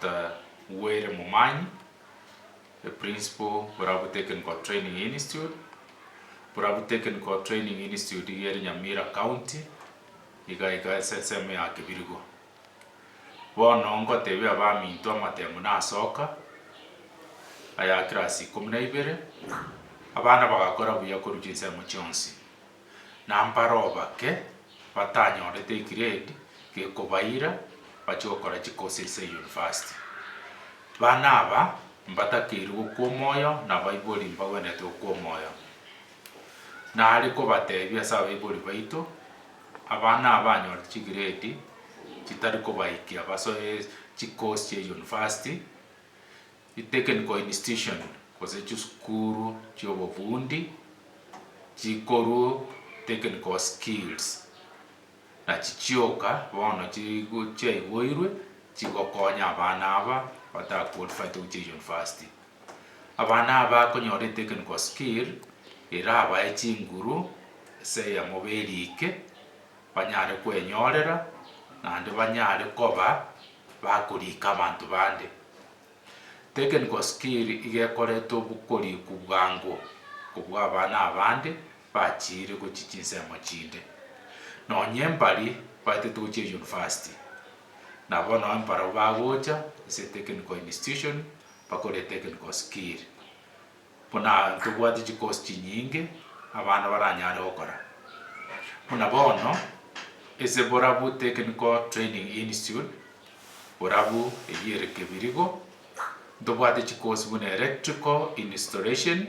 Doctor Were Momanyi, the Principal Borabu Technical Training Institute. Borabu Technical Training Institute iga ere Nyamira County, iga iga ase ensemo ya Kebirigo. Bono ngotebia abaminto amatemo nasoka, aya class ikomi na ibere, abana bagakora buya korwa chinsemo chionsi. Na mbare obake batanyorete egrade gekobaira bachie gokora chicourse ase university. Bana aba mbatakeire gokwa omoyo na abaibori mbagwenerete gokwa omoyo. Nare kobatebia ase abaibori baito, abana aba banyorete chigrade chitari kobaikia basoe chicourse chia university, Technical institution gose chisukuru chiobobundi chikorwa technical skills nachi chioka bono chigo chiaigoirwe chigokonya abana aba bata qualified gochia university. Abana aba bakonyora etechnical skill erabae chinguru ase eyemo berike banyare kwenyorera naende banyare koba bakorika abanto bande. Technical skill iga ekoreta obokorikwa bwango kobua abana abande bachiire gochia chinsemo chinde. Nonye mbari baetete gochia university, nabo nonye mbarabwo bagocha ase technical institution bakore technical skill. Buna ntobwate chicourse chinyinge abana baranyare gokora. Buna bono ase Borabu Technical Training Institute, Borabu eyio ere Kebirigo, ntobwate chicourse buna electrical installation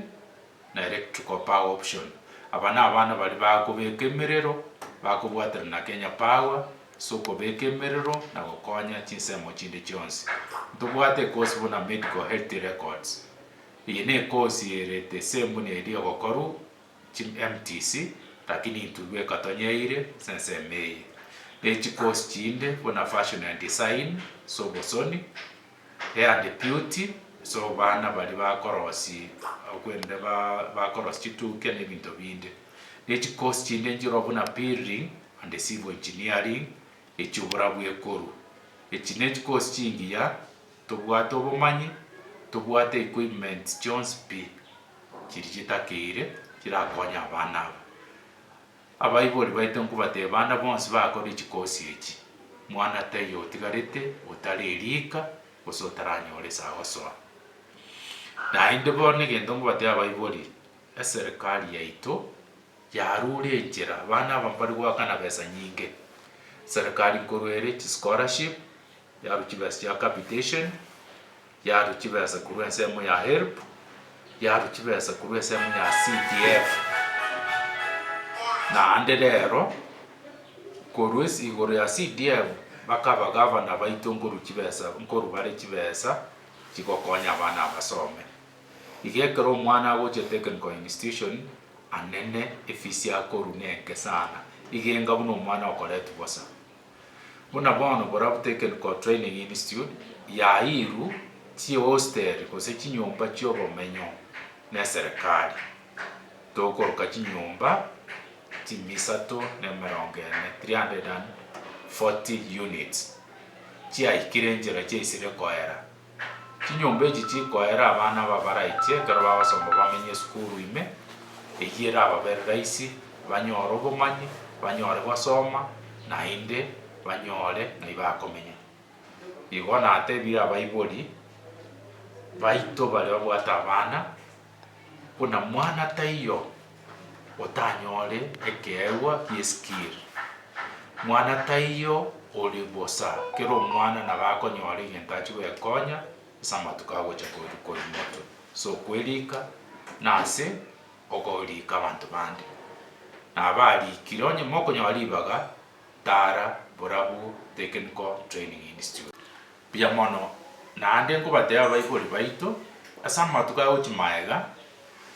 na electrical power option. Aba na abana baria bakobeka emerero, bakobwaterana na Kenya Power ase okobeka emerero na gokonya chinsemo chinde chionsi. Ntobwate ecourse buna medical health records. Eye nekosi ere the same buna eria egokorwa chi MTC lakini intwe bweka tonyeire ase ensemo eye. Ne chikosi chinde buna fashion and design ase obosoni, hair and beauty ase abana baria bakorosi okwende ba bakorosi chitukia na ebinto binde. Ne chikosi chinde nchiroo buna building and civil engineering echio borabwo ekorwa. Echi ne chikosi chingiya Tobwate obomanyi, tobwate equipment chionsi pi chiria chitakeire chirakonye abana aba. Abaibori baito nkobatebia bana bonsi bakore chikosi echi, mwana taiyo otigarete otare erika gose otaranyora ase agosoa. Naende bono egento nkobatebia abaibori, eserikari yaito yarure enchera, abana aba mbari goakana besa nyinge, serikari nkorwa ere chischolarship. Yarwa chibesa chia capitation, yarwa chibesa korwa ensemo ya HELB, yarwa chibesa korwa ensemo ya CDF. Naende rero, korwa ase igoro ya CDF, mpaka abagavana baito nkorwa chibesa nkorwa bare chibesa chigokonya abana abasome. Iga ekero omwana agocha technical institution, anene efees akorwa nenke sana, iga enga buna omwana okoretwa bosa. Buna bono Borabu Technical Training Institute yairwe chihosteli gose chinyomba chi'obomenyo neserekari, tokoroka chinyomba chimisato na emerongo ene, 340 units, chiaikire enchera chiaisire koera. Chinyomba echi chikoera abana aba baraiche ekero bagosoma bamenye esukuru ime, eyio erababere rahisi banyore obomanyi, banyore gosoma, naende banyore ng'ai bakomenya. Igo natebire abaibori baito baria babwate abana, buna mwana taiyo otanyore ekeegwa gi'eskill, mwana taiyo ore bosa, kera omwana nabo akonyora egento achie goekonya ase amatuko agocha korwa korwa motwe. Ase okwerika na ase okorika abanto bande. Nabarikire onye mokonyora ribaga, tara Borabu Technical Training Institute. Mbuya mono, naende nkobatebia abaibori baito, ase amatuko agochia magega,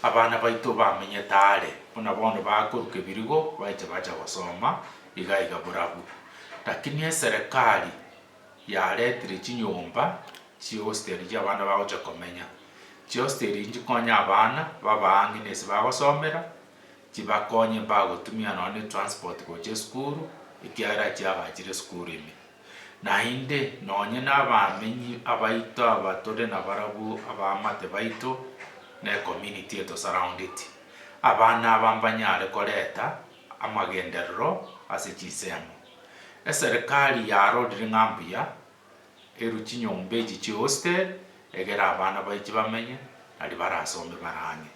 abana baito bamenyete are, buna bono bakoruka ebirigo baicha bacha gosoma iga iga borabu. Lakini eserekari yaretire chinyomba chihosteli chia abana bagocha komenya. Chihosteli nchikonye abana babe ang'e na ase bagosomera, chibakonye mbagotumia nonye ne transport gocha esukuru, ekiagera chiagachire esukuru ime. Naende nonye nabamenyi abaito aba tore nabarabwo abaamate baito na ecommunity etosurroundeti, abana aba mbanyare koreta amagenderero ase chinsemo. Eserekari yarorire ng'a mbuya erwe chinyomba echi chia hostel egere abana baiche bamenye naria barasome bare ang'e.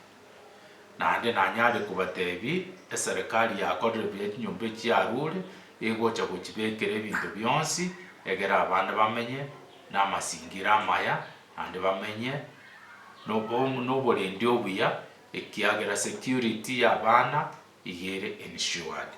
Naende nanyare kobatebia eserekari yakorire buya chinyomba echi chiarure, egocha gochibekera ebinto bionsi egere abana bamenye namasingira amaya naende bamenye noborendi obuya ekiagera security ya abana iga ere ensured.